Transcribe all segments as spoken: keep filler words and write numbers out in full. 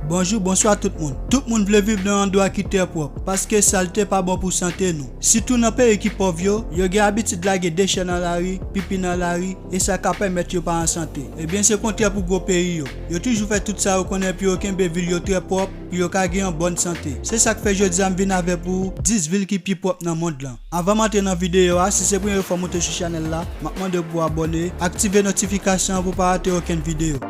Bonjou, bonswa tout moun. Tout moun vle viv nan yon andwa ki trè pwòp, paske salte pa bon pou sante nou. Sitou nan peyi ki pòv yo, yo gen abitid lage dechè nan lari, pipi nan lari, e sa ka pèmèt yo pa an sante. Ebyen, se kontrè pou gwo peyi yo. Yo toujou fè tout sa yo konnen pou yo kenbe vil yo trè pwòp, pou yo ka gen yon bòn sante. Se sa k fè jodi a m vin avè pou ou dis vil ki pi pwòp nan mond lan. Anvan m antre nan videyo a, si se premye fwa w monte sou chanèl la, m ap mande w pou w abòne, aktive notifikasyon an pou w pa rate okenn videyo.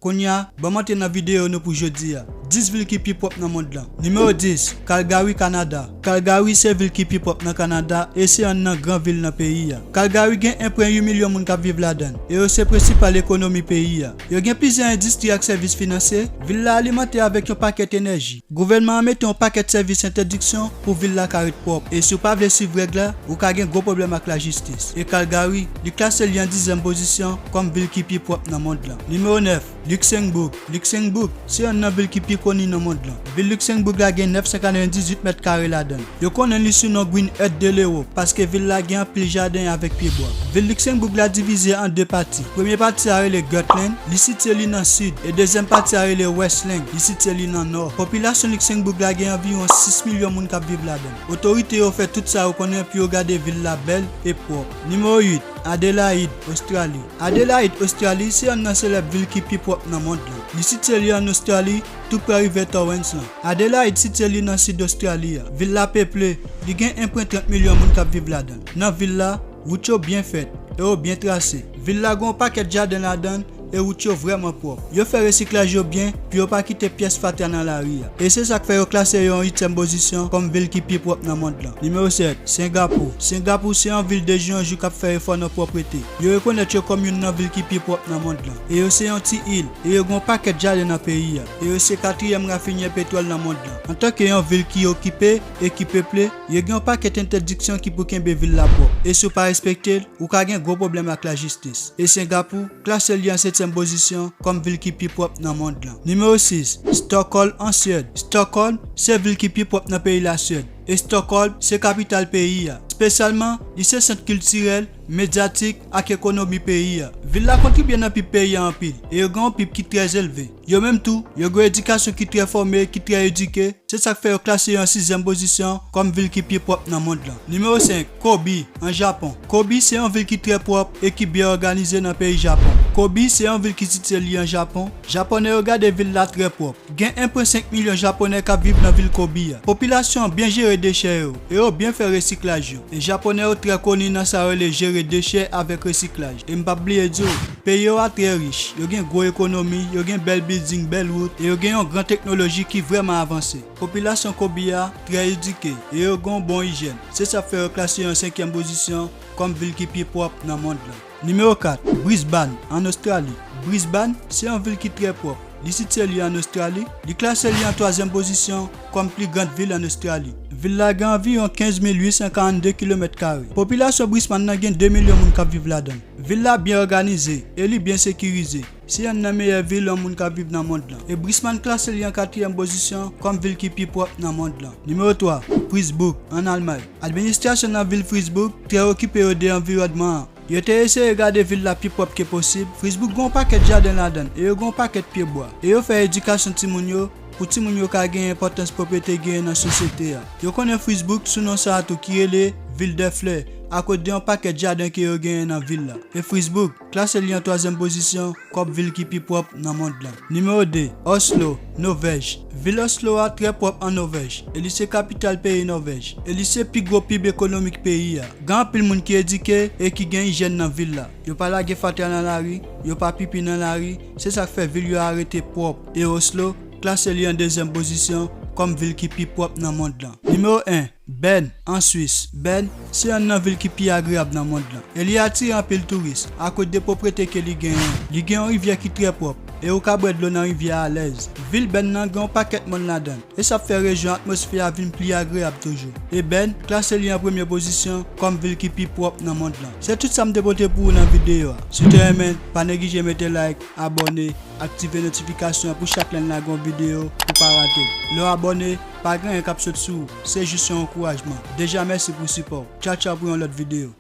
Kounye a, ban m antre nan videyo nou pou jodi a. dis vil ki pi pwòp nan mond lan. Nimewo dis, Calgary, Kanada. Calgary se vil ki pi pwòp nan Kanada e se yonn nan gran vil nan peyi a. Calgary gen en pwen uit milyon moun k ap viv ladan l, e yo se prensipal ekonomi peyi a. Yo gen plizyè endistri ak sèvis finansye, vil la alimante avèk yon pakèt enèji. Gouvènman an mete yon pakèt sèvis entèdiksyon pou vil la ka ret pwòp, e si w pa vle swiv règ la, ou ka gen gwo pwoblèm ak lajistis. E Calgary, li klase li an dizyèm pozisyon kòm vil ki pi pwòp nan mond lan. Nimewo nèf, Luxembourg. Luxembourg se yonn nan vil ki pi koni nan mond lan. Vil Luxembourg la gen nèf san katrevendizuit mèt kare ladan l. Yo konnen li sou non Green Heart de l'Europe, paske vil la gen anpil jaden avèk pyebwa. Vil Luxembourg la divize an de pati. Premye pati a rele Gutland, li sitiye li nan sid, e dezyèm pati a rele Westland, li sitiye li nan nò. Popilasyon Luxembourg la gen anviwon sis milyon moun k ap viv ladan l. Otorite yo fè tout sa yo konnen pou yo gade vil la bèl e pwòp. Nimewo uit, Adelaide, Ostrali. Adelaide, Ostrali, se yonn nan selèb vil ki pi pwòp nan mond lan. Li sitiye li ann Ostrali, tou prè River Torrens lan. Adelaide sitiye li nan sid Ostrali a. Vil la peple, li gen en pwen trant milyon moun k ap viv ladan l. Nan vil la, wout yo byen fèt e yo byen trase. Vil la gen yon pakèt jaden ladan l e wout yo vrèman pwòp. Yo fè resiklaj yo byen pou yo pa kite pyès fatra nan lari a. E se sa k fè yo klase yo an uityèm pozisyon kòm vil ki pi pwòp nan mond lan. Nimewo sèt, Sengapou. Sengapou se yon vil de jou an jou k ap fè efò nan pwòprete. Yo rekonèt yo kòm youn nan vil ki pi pwòp nan mond lan. E yo se yon ti il, e yo gen yon pakèt jaden nan peyi a. E yo se katriyèm rafinè petwòl nan mond lan. Antanke yon vil ki okipe e ki peple, yo gen yon pakèt entèdiksyon ki pou kenbe vil la pwòp. E si w pa respekte l, ou ka gen gwo pwoblèm ak lajistis. E Sengapou klase li an setyèm pozisyon kòm vil ki pi pwòp nan mond lan. Nimewo sis, Stockholm an Syèd. Stockholm se vil ki pi pwòp nan peyi Lasyèd. E Stockholm se kapital peyi a. Espesyalman, li se sant kiltirèl, medyatik ak ekonomi peyi a. Vil la kontribye nan pib peyi a anpil, e yo gen yon pib ki trè elve. Yo menm tou, yo gen yon edikasyon ki trè fòme, ki trè edike, se sa k fè yo klase yo an sizyèm pozisyon kòm vil ki pi pwòp nan mond lan. Nimewo senk, Kobe, an Japon. Kobe se yon vil ki trè pwòp e ki byen òganize nan peyi Japon. Kobe se yon vil ki sitiye li an Japon. Japonè yo gade vil la trè pwòp. Gen en pwen senk milyon Japonè k ap viv nan vil Kobe a. Popilasyon an byen jere dechè yo, e yo byen fè resiklaj yo. E Japonè yo trè koni nan sa yo rele jere dechè avèk resiklaj. E m p ap bliye di w, peyi yo a trè rich, yo gen gwo ekonomi, yo gen bèl bilding, bèl wout, e yo gen yon gran teknoloji ki vrèman avanse. Popilasyon Kobe a trè edike, e yo gen yon bon ijyèn. Se sa k fè yo klase yo an senkyèm pozisyon kòm vil ki pi pwòp nan mond lan. Nimewo kat, Brisbane, ann Ostrali. Brisbane se yon vil ki trè pwòp. Li sitiye li ann Ostrali. Li klase li an twazyèm pozisyon kòm pli grand vil ann Ostrali. Vil la gen anviwon kenz mil uit san karannde kilomèt kare. Popilasyon Brisbane nan gen de milyon moun k ap viv ladan l. Vil la byen òganize e li byen sekirize. Se yonn nan meyè vil yon moun ka viv nan mond lan. E Brisbane klase li an katriyèm pozisyon kòm vil ki pi pwòp nan mond lan. Nimewo twa, Freiburg, ann Almay. Administrasyon nan vil Freiburg trè okipe yo de anviwònman an. Yo te eseye gade vil la pi pwòp ke posib. Freiburg gen yon pakèt jaden ladan l e yo gen yon pakèt pyebwa. E yo fè edikasyon timoun yo pou timoun yo ka gen enpòtans pwoprete genyen nan sosyete a. Yo konnen Freiburg sou non sa a tou ki rele Ville des Fleurs, akoz de yon pakèt jaden ke yo genyen nan vil la. E Freiburg klase li an twazyèm pozisyon kòm vil ki pi pwòp nan mond lan. Nimewo de, Oslo, Nòvèj. Vil Oslo a trè pwòp an Nòvèj, e li se kapital peyi Nòvèj, e li se pi gwo pib ekonomik peyi a. Gen anpil moun ki edike e ki gen ijyèn nan vil la. Yo pa lage fatra nan lari, yo pa pipi nan lari, se sa k fè vil yo a rete pwòp. E Oslo klase li an dezyèm pozisyon kòm vil ki pi pwòp nan mond lan. Nimewo en, Bèn, an Swis. Bèn se yonn nan vil ki pi agreyab nan mond lan. E li atire anpil touris akoz de pwoprete ke li genyen. Li gen yon rivyè ki trè pwòp, e ou ka bwè dlo nan rivyè a alèz. Vil Bèn nan gen yon pakèt mòn ladan l, e sa fè rejyon atmosfè a vin pli agreyab toujou. E Bèn klase li an premye pozisyon kòm vil ki pi pwòp nan mond lan. Se tout sa m te pote pou ou nan videyo a. Si w te renmen l, pa neglije mete like, abòne, aktive notifikasyon an pou chak lè n lage yon videyo pou w pa rate l. Lè w abòne, pa gen anyen k ap sot sou ou, se jis yon ankourajman. Deja mèsi pou sipò w. Tchaw tchaw pou yon lòt videyo.